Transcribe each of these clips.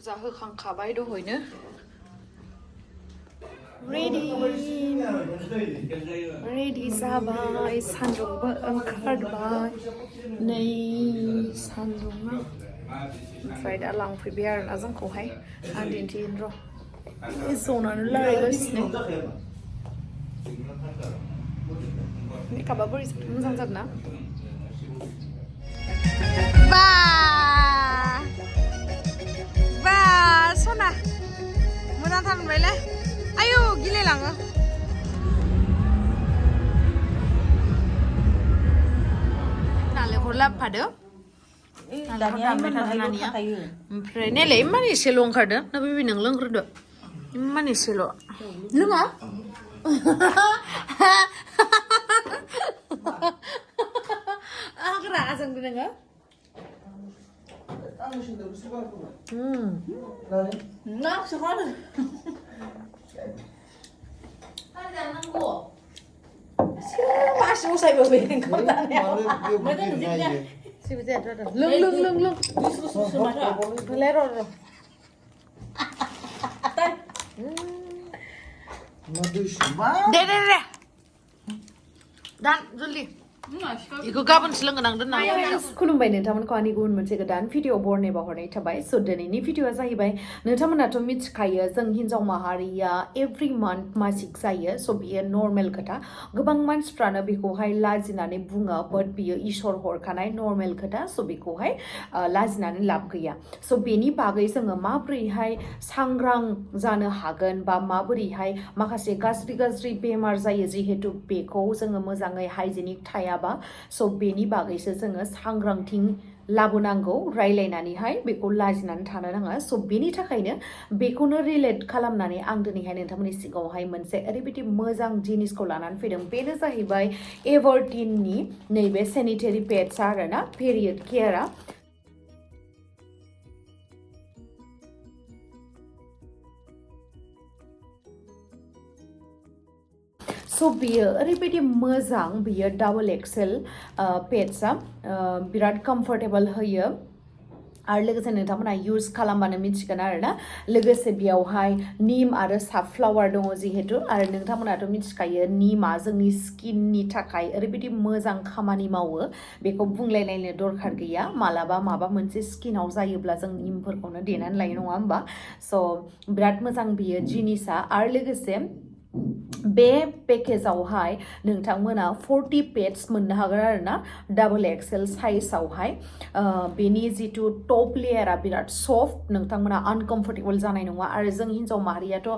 फुजा होखांखाबाय दहयनो रेडि जाबाय सान्दुंबो ओंखारबाय नै सान्दुङा ओमफ्राय दा लांफैबाय आरोना जोंखौहाय आं दिन्थिगोन र' जनानै रायलायगासिनो मेकापआ बोरै मोजां जादों ना बा सना मोजांथार मोनबायलै आयु गिलायलाङो नालेंखर लाबोफादो ओमफ्राय नायलाय इमान एसेल' ओंखारदों ना बेबि नों लोंग्रोदो इमान एसेल' लोङा आग्रा जोंदो नोङो masih usai bebek kau tanya. Siapa ada? Lung. Susu mana? Lero. Deh. Dan juli. Iku gaban selenggan ang doon na. खुलुमबाय नोंथांमोनखौ आंनि गुबुन मोनसे गोदान भिडिअ बरनायबा हरनाय थाबाय स' दिनैनि भिडिअआ जाहैबाय नोंथांमोनाथ' मिथिखायो जों हिन्जाव माहारिया एभ्रि मान्थ मासिक जायो स' बियो नर्मेल खोथा गोबां मानसिफ्रानो बेखौहाय लाजिनानै बुङो बाट बियो इसोर हरखानाय नर्मेल खोथा स' बेखौहाय लाजिनानै लाब गैया स' बेनि बागै जोङो माबोरैहाय सांग्रां जानो हागोन बा माबोरैहाय माखासे गाज्रि बेमार जायो जिहेतु बेखौ जोङो मोजाङै हाइजेनिक थायाबा स' बेनि बागैसो जोङो सांग्रांथि लाबोनांगौ रायलायनानैहाय बेखौ लाजिनानै थानो नाङा स' बेनि थाखायनो बेखौनो रिलेट खालामनानै आं दिनैहाय नोंथांमोननि सिगाङावहाय मोनसे ओरैबायदि मोजां जिनिसखौ लानानै फैदों बेनो जाहैबाय everteenनि नैबे sanitary pads आरोना पिरियड केयारा स' बियो ओरैबायदि मोजां बियो डाबल एक्सेल पेड्सआ बिराद कम्फर्टेबल होयो आरो लोगोसे नोंथांमोना इउज खालामबानो मिथिगोन आरोना लोगोसे बेयावहाय निम आरो सानफ्लावार दङ जिहेतु आरो नोंथांमोनाथ' मिथिखायो निमा जोंनि स्किननि थाखाय ओरैबायदि मोजां खामानि मावो बेखौ बुंलायलायनो दरखार गैया मालाबा माबा मोनसे स्किनाव जायोब्ला जों निमफोरखौनो देनानै लायो नङा होमबा स' बिराद मोजां बियो जिनिसा आरो लोगोसे बे पेकेजावहाय नोंथांमोना 40 पेड्स मोननो हागोन आरोना डाबल एक्सेल साइजआवहाय बेनि जिथु टप लेयारा बिराद सफ्ट नोंथांमोना आनकम्फर्टेबल जानाय नङा आरो जों हिन्जाव माहारियाथ'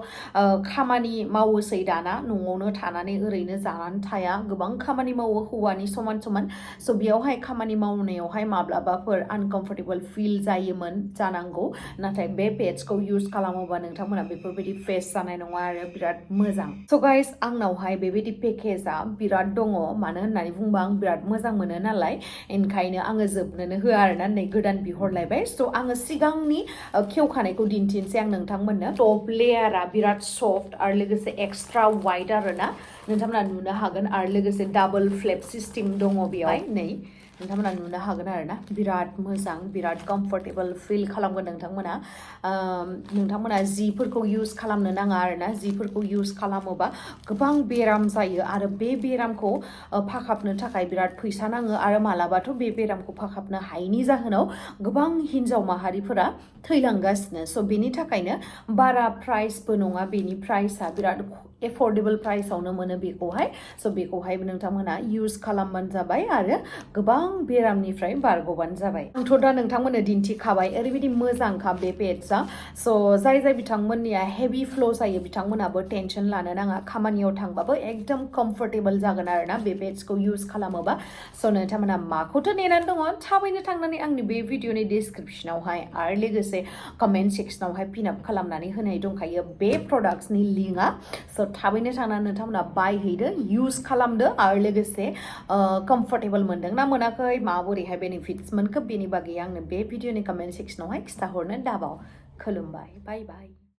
खामानि मावोसै दाना न'आवनो थानानै ओरैनो जानानै थाया गोबां खामानि मावो हौवानि समान स' बेयावहाय खामानि मावनायावहाय माब्लाबाफोर आनकम्फर्टेबल फिल जायोमोन जानांगौ नाथाय बे पेड्सखौ इउज खालामोबा नोंथांमोना बेफोरबायदि फेस जानाय नङा आरो बिराद मोजां स' गाइस आंनावहाय बेबायदि पेकेजा बिराद दङ मानो होननानै बुंबा आं बिराद मोजां मोनो नालाय ओंखायनो आङो जोबनोनो होआ आरोना नै गोदान बिहरलायबाय स' आङो सिगांनि खेवखानायखौ दिन्थिनोसै आं नोंथांमोननो टप लेयारा बिराद सफ्ट आरो लोगोसे एक्सट्रा वाइट आरोना नोंथांमोना नुनो हागोन आरो लोगोसे डाबल फ्लेप सिस्टेम दङ बेयावहाय नै नोंथांमोना नुनो हागोन आरोना बिराद मोजां बिराद कम्फर्टेबल फिल खालामगोन नोंथांमोना जिफोरखौ इउज खालामनो नाङा आरोना जिफोरखौ इउज खालामोबा गोबां बेराम जायो आरो बे बेरामखौ फाहामनो थाखाय बिराद फैसा नाङो आरो मालाबाथ' बे बेरामखौ फाहामनो हायैनि जाहोनाव गोबां हिन्जाव माहारिफोरा थैलांगासिनो स' बेनि थाखायनो बारा प्राइसबो नङा बेनि प्राइसआ बिराद एफर्डेबल प्राइसआवनो मोनो बेखौहाय स' बेखौहाय नोंथांमोना इउज खालामबानो जाबाय आरो गोबां बेरामनिफ्राय बारग'बानो जाबाय आंथ' दा नोंथांमोननो दिन्थिखाबाय ओरैबायदि मोजांखा बे पेड्सआ स' जाय बिथांमोननिया हेभि फ्ल' जायो बिथांमोनाबो टेनसन लानो नाङा खामानियाव थांबाबो एकदम कम्फर्टेबल जागोन आरोना बे पेड्सखौ इउज खालामोबा स' नोंथांमोना माखौथ' नेनानै दङ थाबैनो थांनानै आंनि बे भिडिअनि डिसक्रिपसनावहाय आरो लोगोसे कमेन्ट सेक्सनावहाय पिनआप खालामनानै होनाय दंखायो बे प्रडाक्ट्सनि लिंकआ स' थाबैनो थांनानै नोंथांमोना बायहैदो इउज खालामदो आरो लोगोसे कम्फर्टेबल मोनदों ना मोनाखै माबोरैहाय बेनिफिट्स मोनखो बेनि बागै आंनो बे भिडिअनि कमेन्ट सेक्सनावहाय खिथाहरनो दाबाव खुलुमबाय बाय